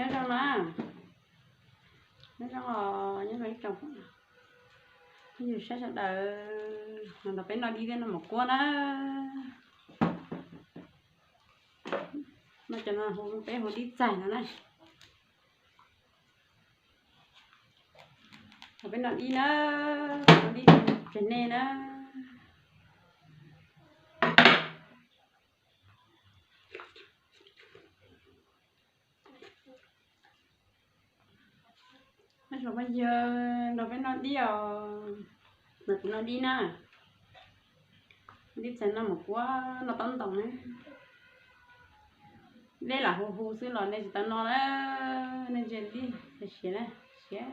Nyob zoo na, nyob zoo os, nyob zoo ib tsoom phooj ywg saib sawv daws, no peb noj dib thiab noj maum kuab na. Noj cov no peb hu dib txaig no na. Peb noj dib na, noj dib tseg nej na. Nyob zoo phooj ywg, nrog peb noj dib os. Nrog kuv noj dib na. Dib txaig noj maum kuab noj taub ntoos na. Deb lam hu hu xwb los nej tsis tau noj na, nej ntsia dib siav na, siav.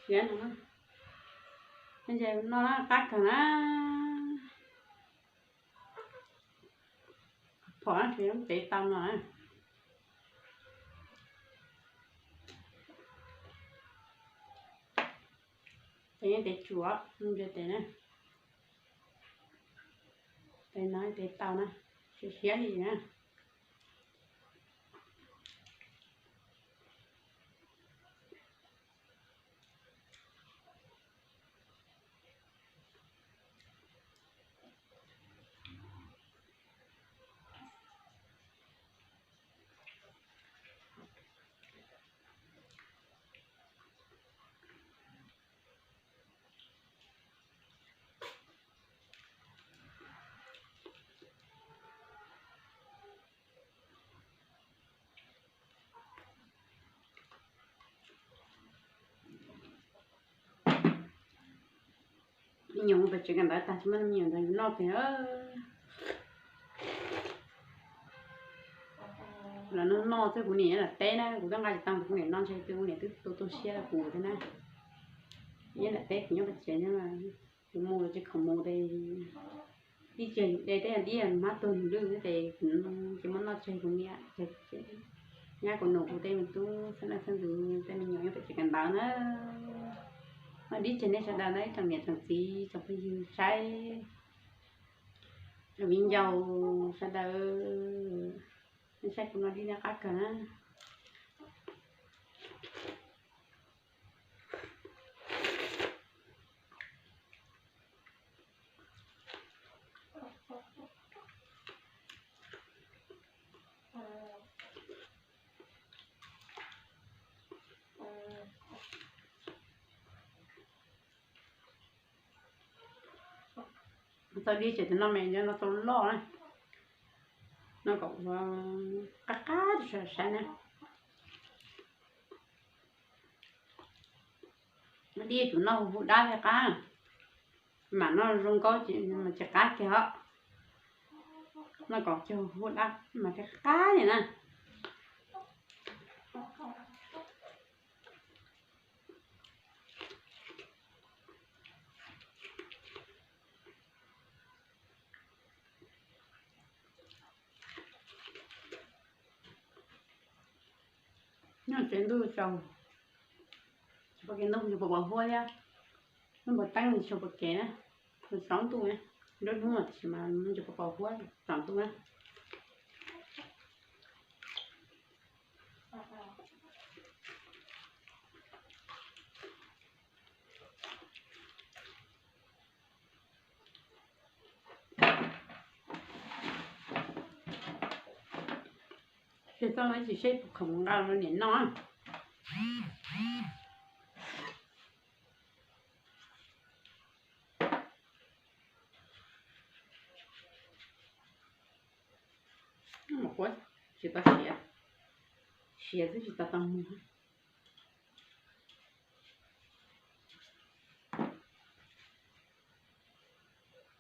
Siav no, noj qab kawg na. Phom no ces tev tau no. Tes yeej tes tsuav ntsia tes na, tes no tes tau na, siav siav li na. Me nyuam mus pem tsev kawm ntawv tag tsis muaj me nyuam ntawd yus noj pem. Los noj noj xwb, kuv niam nyob nram teb na, kuv twb nqa tsis tau kuv niam noj ntshe twb kuv niam twb tu tu siab rau kuv thiab na. Nyob nram teb kuv nyob pem tsev, kuv mus los tsis khoom mus ces ib tsam de tej dib hmab tuag nws lwj xwb ces kuv tsis muab noj tseg kuv niam, nyab kuv nus kuv tej me tub xeeb leej xeeb ntxwv tej me nyuam nyob pem tsev kawm ntawv na. Noj dib tseg nej sawv daws na, ib tsoom niam tsoom txiv tsoom phooj ywg saib, tsoom viv ncaus sawv daws, nej saib kuv noj dib noj qab kawg na. Tau dib ces tus no me no tau loj na, no kom ua qab qab saib na. Dib tus no hu dab thiaj qab, mam noj zoo nkauj mas tsis qab kiag os. Noj kom cog hu dab mas thiaj qab li na. Nyob tsev ntuj tsaus, tsis pom kev ntuj, tsis pom pom huab thiab. Lub npawg teeb tsis pom kev na, tsaus ntuj na, nruab hnub tab sis mas tsis pom pom huab, tsaus ntuj na. Ces txoj no ib tsis seb puas khoom nqa los niam noj. Maum kuab tsis tau siav, siav xwb tsis tau tau mus.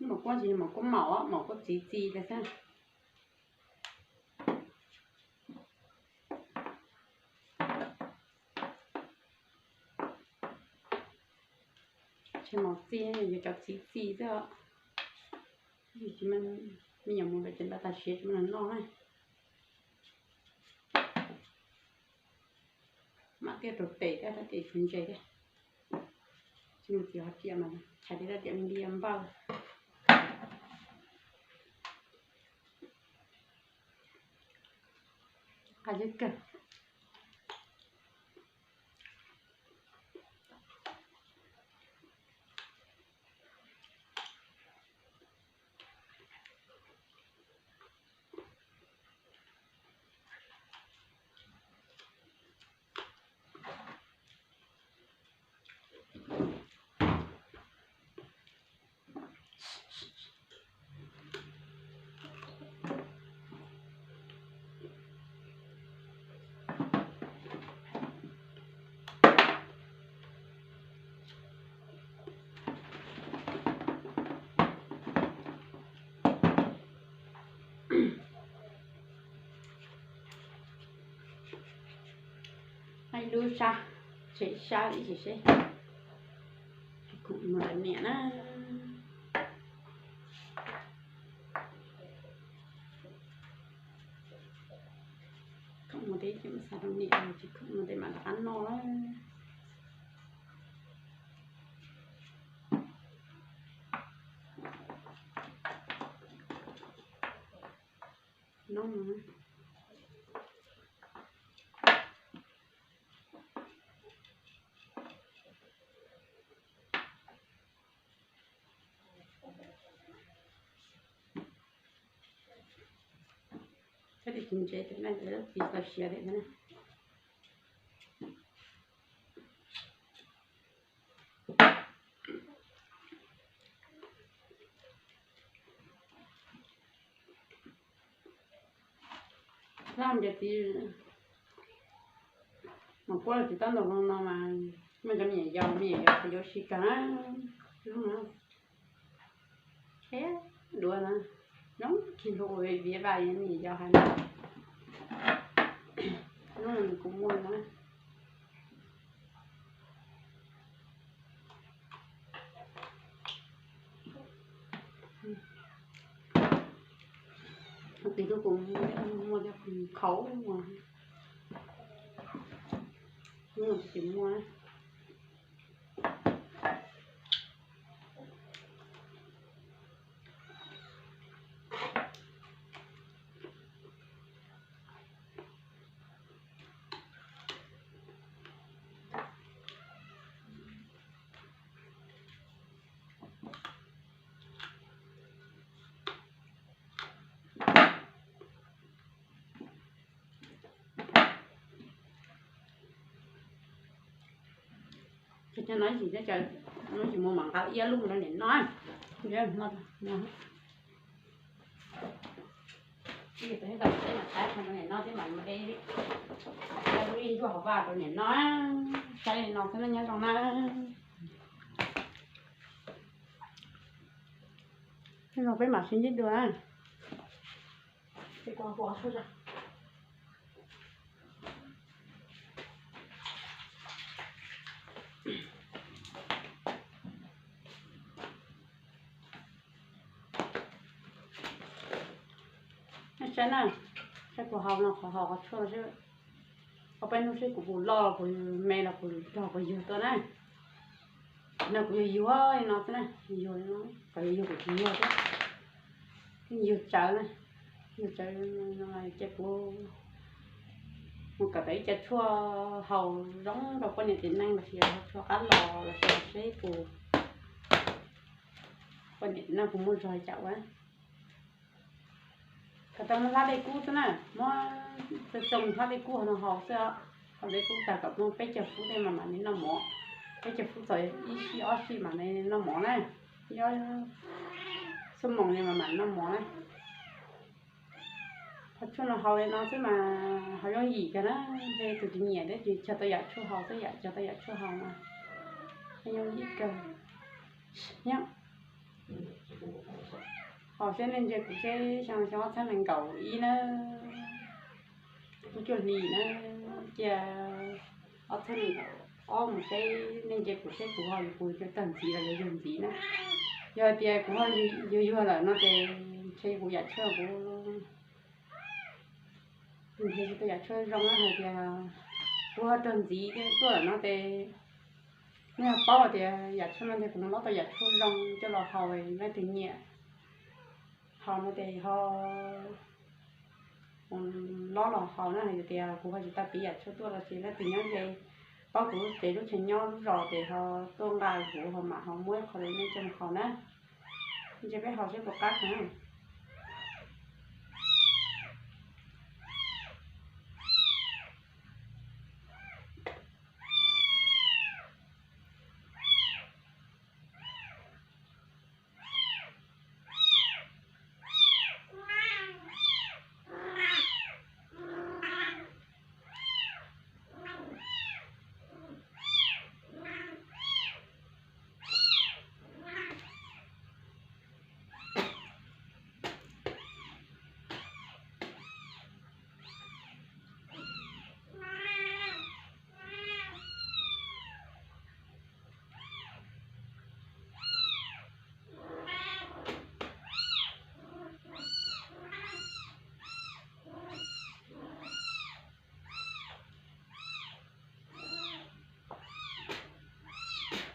Maum kuab tsis yog maum kuab maum, maum kuab txiv txiv tas xwb. Tsis maum txiv, yog cov txiv txiv xwb os. Me nyuam mus lawm ces npaj tag siav tsis muaj neeg noj na. Mam tiaj rau tes thiab tab tis tsis ntse thiab. Tsis mus txiv hov riam mas chais li tab tias npia npawj. Qab zib kawg. Ib lub sab, tshem sab ib chim seb. Khoom mus lawm niam na. Khoom mus teb ces mus xav rau niam, tsis khoom mus teb mam rov qab noj lawm. Noj. Thiab tis tsis ntse tes na, tis tau siav tes na. Tab ntawd txiv, mas puab los txiv tab ntawm no mas muaj cov me nyuam yaus, me nyuam yaus qhov yuav si kawg na. Lub no, duav na, zoo kis hlua viav vaj me nyuam yaus hais na. Lub no kuv muaj na. Tis lub kuv muaj cov khaum, lub no tsis muaj. Ces cov no ib tsis teb chaws, no tsis mus mam nqa iab lub rau niam noj. Ib tug teb mam saib rau niam noj thiab mam mus de lub ib ntsuag hauv vaj rau niam noj. Saib li no xwb na, nyob zoo na. Nyob zoo, peb mam sib ntsib dua na. Saib na, saib kuv hau no, qhov hau qhov tshuaj no seb, ob peb hnub seb kuv puas loj los puas me los puas nrog puas yuag tuaj na. No kuv yuag yuag li no xwb na, yuag li no, kom yuag yuag kuv tsis yuag thiab. Yuag tsawv na, yuag tsawv no ces kuv mus kawm tau ib co tshuaj haus zoo rau poj niam txiv neej los sis tshuaj qab los los sis seb puas, poj niam txiv neej puas muaj zog li cas ua. Kawm tau muab hlab dej kub xwb na, muab txoog hlab dej kub no haus xwb. Haus dej kub tag kom muaj peb caug fub tej mas mam li noj mov, peb caug fub txog ib sij ob sij mam li noj mov na, ib ob xuab moos li mas mam noj mov na. Qhov tshuaj no haus li no xwb mas haus yooj yim kawg na, ntshe tus tsis nyiam thiab tsis cog tau yam tshuaj haus xwb, yam cog tau yam tshuaj haus mas yooj yim kawg. Nyob haus seb nej ntsia kuv seb xyoo, xyoo ob txhiab nees nkaum ib na, lub cuaj hli na, cia ob txhiab nees nkaum ob mus seb nej ntsia kuv seb kuv ho yuav puas yuav tag ntxiv los yuav yuag ntxiv na. Yog hais tias kuv ho yuav yuag lawm no ces Ces kuv yam tshuaj, kuv nrhiav tsis tau yam tshuaj zoo na, hais tias kuv ho raug ntxiv tuaj lawm no ces nej ho paub tias yam tshuaj no ces kuv mus lob tau yam tshuaj zoo coj los haus, leej twg nyiam haus no ces ho mus lob los haus na. Hais tias kuv ho tsis tau piv yam tshuaj tuaj los sis leej twg nyob ze paub kuv lub tsev lub chaw nyob lub zos ces ho tuaj nqa kuv ho mam ho muab ib qho rau nej coj mus haus na. Ntsia peb haus seb puas qab na.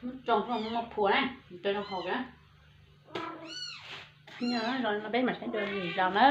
Muab tsoo muab phua na, rau zoo haus na. Nyob no peb mam saib dua lwm zaus na.